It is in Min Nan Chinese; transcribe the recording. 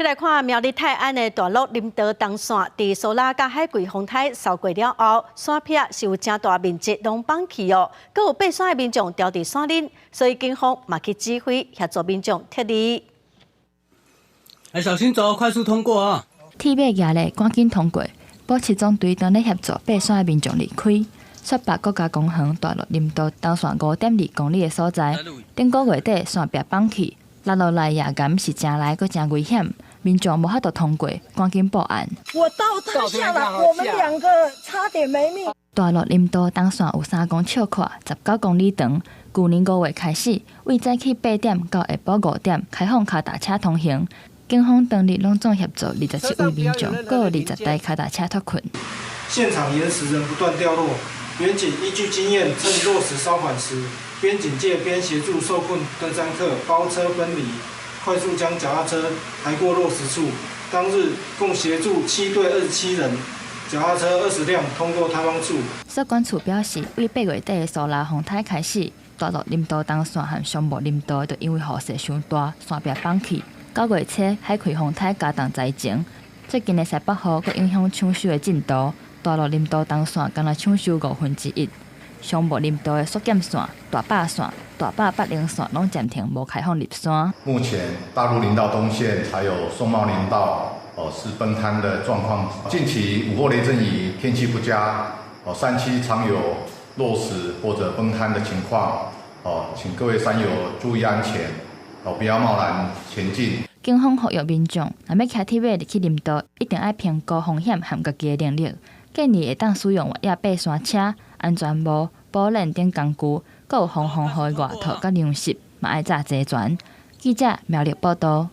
來看苗栗泰安的大鹿林道東線，佇蘇拉佮海葵風颱掃過了後，山壁是有誠大面積攏崩去哦，閣有爬山的民眾牢佇山裡，所以警方嘛去指揮協助民眾撤離。來，小心走，快速通過啊！鐵馬舉咧，趕緊通過。保持總隊當咧協助爬山的民眾離開。雪霸國家公園大鹿林道東線5.2公里的所在，頂個月底山壁崩去，落落來頁岩是誠利閣誠危險，民眾無法度通過，趕緊報案。我到他下來，我們兩個差點沒命。大鹿林道東線有3公尺闊，19公里長。舊年5月開始，為早起8點到下晡5點開放跤踏車通行。警方當日攏總協助27位民眾，閣有20台跤踏車脫困。現場岩石仍不斷掉落，員警依據經驗，趁落石稍緩時，邊警戒邊協助受困登山客包車分離，快速將腳踏車抬過落石處。當日共協助7隊27人，腳踏車20輛通過塌方處。疾管處表示，為8月底的蘇拉風颱開始，大鹿林道東線和松木林道就因為雨勢傷大，山壁崩去。9月初海葵風颱加重災情，最近的西北雨閣影響搶修的進度。大鹿林道東線干焦搶修1/5，松木林道的雪劍線、大霸線、大霸北稜線攏暫停無開放入山。目前大鹿林道東線還有松茂林道哦是崩坍的狀況。近期午後雷陣雨，天氣不佳，哦山區常有落石或者崩坍的情況，哦請各位山友注意安全。哦，不要貿然前進。警方呼籲民眾，若欲騎鐵馬入去林道，一定愛評估風險和家己的能力。建議會當使用越野爬山車、安全帽、保冷等工具，閣有防風雨的外套佮糧食，嘛愛紮齊全。記者苗栗報道。